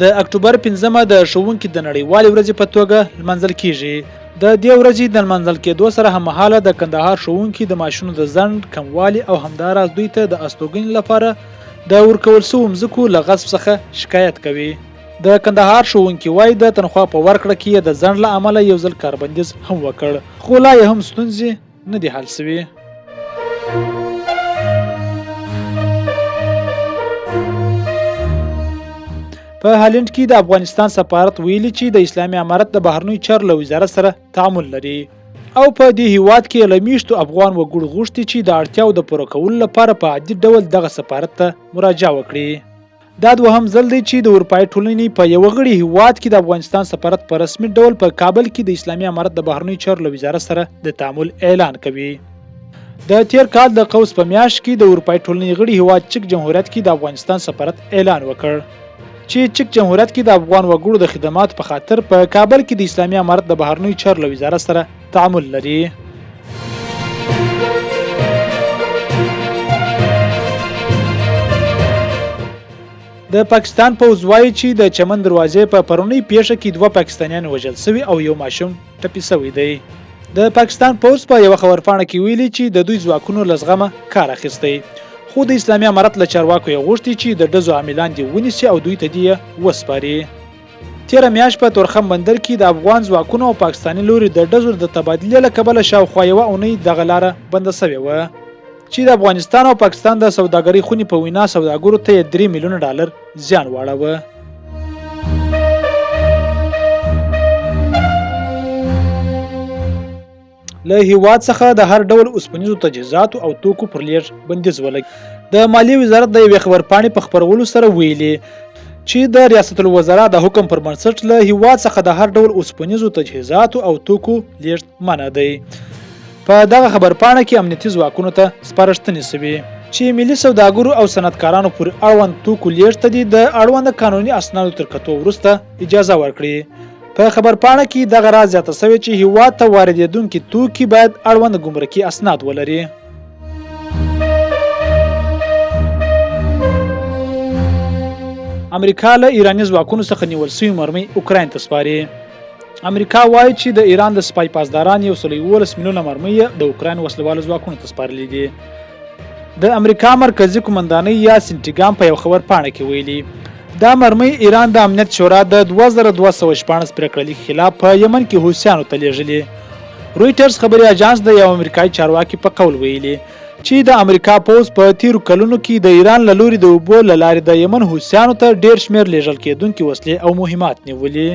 د اکتوبر 5مه د ښوونکي د نړیوالې ورځې په توګه لمانځل کیږي. د دې ورځې د لمانځل کېدو سره هممهاله د کندهار ښوونکي د معاشونو د ځنډ، کموالي او همداراز دوی ته د استوګنې لپاره د ورکول شوو مځکو له غصب څخه شکایت کوي. د کندهار ښوونکي وايي، د تنخوا په ورکړه کې یې د ځنډ له امله یو ځل کاربندیز هم وکړ، خو لا یې هم ستونزې نه دي حل شوي. په هالنډ کې د افغانستان سفارت ویلي چې د اسلامي امارت د بهرنیو چارو له وزارت سره تعامل لري او په دې هیواد کې له میشتو افغان وګړو غوښتي چې د اړتیاو د پوره کولو لپاره په عادي ډول دغه سفارت ته مراجعه وکړي. دا دوهم ځل دی چې د اروپایي ټولنې په یوه غړي هیواد کې د افغانستان سفارت په رسمي ډول په کابل کې د اسلامي امارت د بهرنیو چارو له وزارت سره د تعامل اعلان کوي. د تیر کال د قوس په میاشت کې د اروپایي ټولنې غړي هیواد چک جمهوریت کې د افغانستان سفارت اعلان وکړ چې چک جمهوریت کې د افغان وګړو د خدماتو په خاطر په کابل کې د اسلامي امارت د بهرنیو چارو له وزارت سره تعامل لري. د پاکستان پوځ وایي چې د چمن دروازې په پرونۍ پیښه کې دوه پاکستانیان وژل شوي او یو ماشوم ټپي شوی دی. د پاکستان پوځ په یوه خبرپاڼه کې ویلي چې د دوی ځواکونو له زغمه کار اخیستی، خو د اسلامي امارت له چارواکو یې غوښتي چې د ډزو عاملان دې ونیسي او دوی ته دې یې وسپاري. تېره میاشت په تورخم بندر کې د افغان ځواکونو او پاکستاني لوري د ډزو د تبادلې له کبله شاوخوا یوه اونۍ دغه لاره بنده شوې وه چې د افغانستان او پاکستان د سوداګرۍ خونې په وینا سوداګرو ته یې 3 میلیونه ډالر زیان واړاوه. له هیواد څخه د هر ډول اوسپنیزو تجهیزاتو او توکو پر لیږد بندیز ولګ د مالیې وزارت د یوې خبرپاڼې په خپرولو سره ویلي چې د ریاست الوزرا د حکم پر بنسټ له هیواد څخه د هر ډول اوسپنیزو تجهیزاتو او توکو لیږد منع دی. په دغه خبرپاڼه کې امنیتي ځواکونو ته سپارښتنې شوي چې ملي سوداګرو او صنعتکارانو پورې اړوند توکو لیږد ته دې د اړوند قانوني اسنادو تر کتو وروسته اجازه ورکړي. په خبرپاڼه کې دغه راز زیاته شوې چې هیواد ته واردېدونکي توکي باید اړوند ګمرکي اسناد ولري. امریکا له ایراني ځواکونو څخه نیول شوې مرمۍ اوکراین ته سپاري. امریکا وایي چې د ایران د سپای پاسداران 111 میلیونه مرمۍ د اوکراین وسلوالو ځواکونو ته سپارلې دي. د امریکا مرکزي قومندانۍ یا سینټیګام په یو خبرپاڼه کې ویلي، دا مرمۍ ایران د امنیت شورا د 2216 پرېکړه لیک خلاف په یمن کې حوثیانو ته لېږلي. رویټرز خبري اژانس د یو امریکایي چارواکي په قول ویلي چې د امریکا پوځ په تیرو کلونو کې د ایران له لوري د اوبو له لارې د یمن حوثیانو ته ډېر شمېر لېږل کېدونکې وسلې او مهمات نیولي.